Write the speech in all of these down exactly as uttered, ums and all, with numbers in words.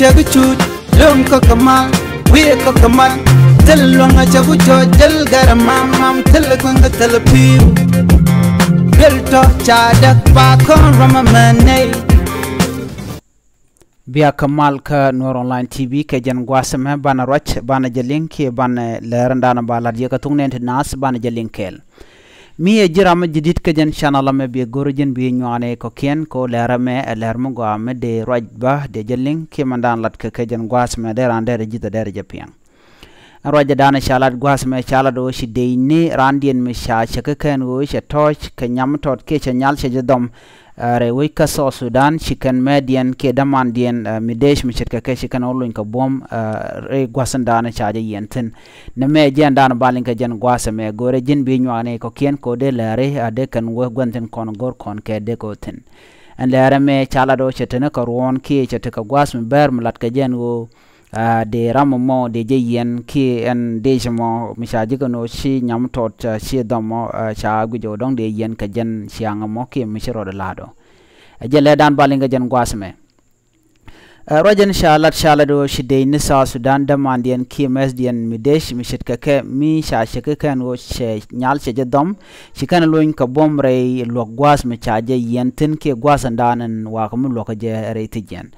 Cɛ bi cuut lo̱ŋ kä kɛ mal, wi̱i̱ kä kɛ mal. Thil luäŋ a cɛ bi cɔɔc jäl gɛrɛ mam mam, thil kueŋ kä thil pi̱i̱u. Duel tɔ̱ ca däk pa kɔn rɔm a mɛn nɛy. Bia kä mal kä Nuer Online T V kɛ jɛn gua̱a̱th ɛmɛ banɛ ruac, banɛ jɛ liŋ kiɛ banɛ lɛr ɛndan ba lat yɛ kä thuk nɛn ti naath banɛ jɛ liŋ kɛɛl. Mi ɛ ji̱ ram mi ji̱ di̱t kä jɛn channel ɛmɛ, biɛ go̱r ji̱n bi nyuani kɔ̱kiɛn kɛ ɣöö lɛr ɛmɛ ɛ lɛr mi gɔaa mi dee ruac bä dee jɛ liŋ kiɛ mɛn dan lat kɛ kɛ jɛn gua̱a̱th ɛmɛ dee raan dee rɛ ji̱th ɛ dee rɛ jɛ piɛŋ. Ɛn ruacdan ca lat gua̱a̱th ɛmɛ ca lat ɣöö ci dec ni raandiɛn mi ca cɛ kä kɛn ɣöö cɛ tɔ̱ɔ̱c kɛ nyam tɔt kiɛ cɛ nyal cɛ jɛ dhɔm. Ɛ, rɛy wec kä South Sudan ci kɛn mɛɛdiɛn kiɛ dämandiɛn, ɛ, mi dec mi ce̱tkɛ kɛ ci kɛn ɣä lony kɛ buɔ̱m, ɛ, rɛy gua̱thindan ca jɛ yiɛn thi̱n. Nɛ mɛ jiɛndan ba liŋ kɛ jɛn gua̱a̱th ɛmɛ, go̱rɛ ji̱n bi nyuakni kɔ̱kiɛn kɛ ɣöö dee lɛri a dee kɛn wä gua̱n thi̱n kɔn go̱r kɔn kɛ dee kɛ wä thi̱n. Ɛn lɛr ɛmɛ ca lat ɣöö cɛ te ni kɛ ruɔ̱ɔ̱n kiɛ cɛ te kɛ gua̱a̱th mi bɛr mi lat kɛ jɛn ɣöö, ɛ, dee ram ɛmɔ dee jɛ yiɛn kiɛ ɛn dec ɛmɔ mi ca ji̱ kɛn ɣöö ci nyam tɔt, ɛ, ci dhɔm mɔ, ɛ, ca guic ɣöö dɔ̱ŋ dee yiɛn kɛ jɛn ciaŋ ɛmɔ kiɛ mi ci rɔɔdɛ la̱a̱t ɔ. Ɛ jɛn lɛrdan ba liŋ kɛ jɛn gua̱a̱th ɛmɛ. Ɛ, ruac ɛn ca lat ca lat ɣöö ci dec ni South Sudan dämandiɛn kiɛ mɛthdiɛn mi dec mi ce̱tkɛ kɛ mi ca cɛ kä kɛn ɣöö cɛ nyal cɛ jɛ dhɔm, ci kɛn lony kɛ buɔ̱m rɛy luɔ̱k gua̱a̱th mi ca jɛ yiɛn thi̱n kiɛ gua̱a̱th ɛndan ɛn wakä mi luɔ̱kä jɛ rɛy thi̱c yɛn.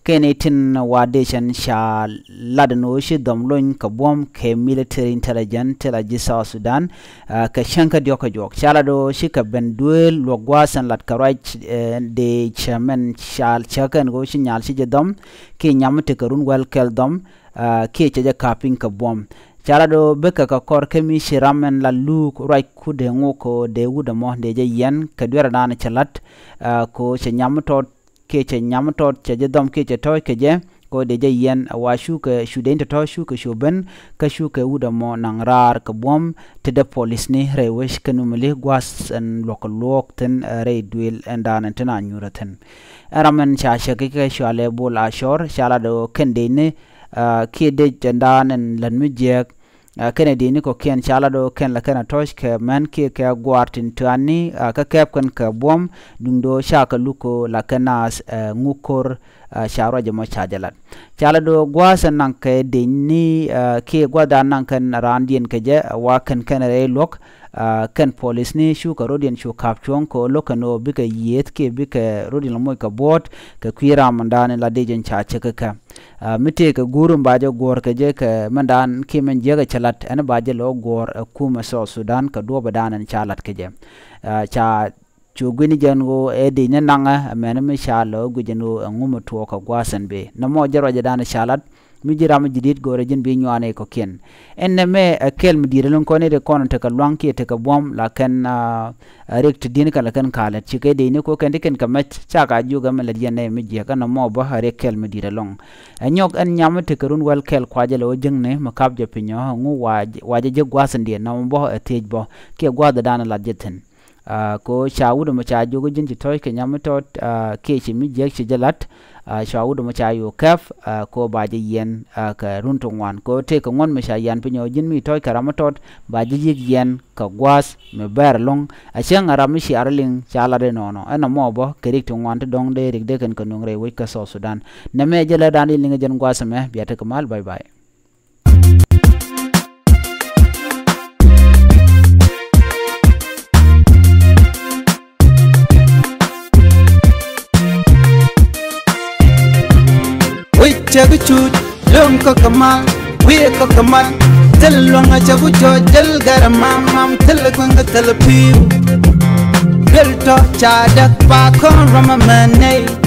Kɛn i̱ tin wa dec ɛn ca lat ɛn ɣöö ci dhɔm lony kɛ buɔ̱m kɛ military intelligence ti la ji̱ South Sudan, ɛ, kɛ cäŋ kä diɔ̱k kä juɔk. Ca lat ɣöö ci kɛ ben duëël luɔ̱k gua̱a̱th ɛn lat kɛ ruac, ɛ, dec mɛn ca cä kɛn ɣöö ci nyal ci jɛ dhɔm kiɛ nyam mi tekɛ run wäl kɛl dhɔm, ɛ, kiɛ cɛ jɛ ka̱p piny kɛ buɔ̱m. Ca lat ɣöö bikɛ kɛ kɔr kä mi ci ram ɛn la luuk ruac ku dee ŋuk kɛ ɣöö dee wut ɛmɔ dee jɛ yiɛn kɛ dueerɛ naan cɛ la̱t, ɛ, kɛ ɣöö cɛ nyam mi tɔt kiɛ cɛ nyam mi tɔt cɛ jɛ dhɔm kiɛ cɛ tɔ̱ɔ̱c kɛ jɛ kɛ ɣöö dee jɛ yiɛn. Ɛ, wa cukɛ cu dee in tɔ̱tɔ̱ cukɛ cu ben kä cukɛ wut ɛmɔ naŋ raar kɛ buɔ̱m ti dee polisni rɛy wec kä numili gua̱a̱th ɛn luɔ̱k kɛ luɔ̱ɔ̱k thi̱n, ɛ, rɛy duëël ɛndan ɛn tin a nyuurä thi̱n. Ɛn ram ɛn ca cɛ kɛ kɛ cualɛ Bol Acɔr ca lat ɣöö kɛn dec ni, ɛ, kiɛ dec ɛndan ɛn lät mi jiääk, ɛ, kɛnɛ dec ni kɔ̱kiɛn ca lat ɣöö kɛn la kɛn a tɔ̱ɔ̱c kɛ män kiɛ kɛ gua̱a̱r tin tuaani, ɛ, kä kɛɛp kɛn kɛ buɔ̱m duŋdɛ ɣöö ca kɛ luk kɛ ɣöö la kɛn naath, ɛ, ŋuk ko̱r, ɛ, ca ruac ɛmɔ ca jɛ lat. Ca lat ɣöö gua̱a̱th ɛn naŋ kɛ dec ni, ɛ, kiɛ gua̱a̱thdan naŋ kɛn raandiɛn kɛ jɛ, ɛ, wa kɛn kɛn rɛy luɔ̱k, ɛ, kɛn polisni cukɛ rɔ̱diɛn cu ka̱p cuɔ̱ŋ kɛ ɣöö lo̱k kɛn ɣöö bikɛ yiëëth kiɛ bikɛ rɔ̱diɛn lɛ moc kɛ buɔ̱ɔ̱t kɛ kui̱ ram ɛndan in la dec ɛn ca cɛ kä kɛ. Ɛ, mi tëëkɛ guur in ba jɛ guɔ̱ɔ̱r kɛ jɛ kɛ mɛndan kiɛ mɛn jiäk ɛ cɛ la̱t ɛn ba jɛ lɛ wä guɔ̱ɔ̱r ɛ kumɛ South Sudan kɛ duɔ̱ɔ̱pdan ɛn ca la̱t kɛ jɛ. Ɛ, ca cu guini jɛn ɣöö ɛ dec ni naŋɛ ɛ mɛn mi ca lɛ wä guic ɛn ɣöö ɛŋu mi tuɔɔk kɛ gua̱a̱th ɛn bëë. Nɔmɔ jɛ ruacdan ca la̱t mi ji̱ ram mi ji̱ di̱t go̱o̱rɛ ji̱n bi nyuaani kɔ̱kiɛn. Ɛn nɛmɛ ɛ kɛl mi di̱i̱t ɛlɔ̱ŋ kɔn i̱ ti kɔn tekɛ luaŋ kiɛ tekɛ buɔ̱m la kɛn, ɛ, ɛ riɛk ti di̱n kɛ la kɛn kalɛt ci kɛ dec ni ko̱ kɛn ti kɛn kɛ mɛc cakɛ a jiök ɛmɛ lät yɛn nɛy mi jiäk ɛn ɛmɔ bä ɛ riɛk kɛl mi di̱i̱t ɛlɔ̱ŋ. Ɛ nyɔk ɛn nyam mi tekɛ run wäl kɛl kuacɛ lɛ wä jiäkni mi kap jɛ piny ɔ ɛŋu wa, wa jɛ jiäk gua̱a̱th in diɛn nɔmɔ bä ɛ thiec bä kiɛ gua̱a̱th ɛ da̱a̱n ɛ lat jɛ thi̱n. Ɛ, kɛ ɣöö ca wut ɛmɔ ca jiök ji̱n ci tɔ̱ɔ̱c kɛ nyam mi tɔt, ɛ, kiɛ ci mi jiäk ci jɛ la̱t, ɛ, ca wut ɛmɔ ca yo̱o̱ kɛp, ɛ, kɛ ɣöö ba jɛ yiɛn, ɛ, kɛ run ti ŋuan. Kɛ ɣöö tëëkɛ ŋuɔ̱n mi ca yian piny ɣöö ji̱n mi tɔ̱ɔ̱c kɛ ram mi tɔt ba ji̱ yiëk yiɛn kɛ gua̱a̱th mi bɛɛr ɛlɔ̱ŋ. Ɛ cäŋ ɛ ram mi ciaar liŋ ca lat inɔnɔ. Ɛn ɛmɔ bä kɛ rik ti ŋuan ti dɔ̱ŋ dee rik dee kɛn kɛ nöŋ rɛy wec kä South Sudan. Nɛmɛ jɛ lɛ da̱a̱n di liŋ jɛn gua̱a̱th ɛmɛ bia tekɛ mal, bye bye. Wi̱c cɛ bi cuut lo̱ŋ kä kɛ mal, wi̱i̱ kä kɛ mal. Thil luäŋ a cɛ bi cɔɔc jäl gɛrɛ mam mam, thil kueŋ kä thil pi̱i̱u. Duel tɔ̱ ca däk pa kɔn rɔm a mɛn nɛy.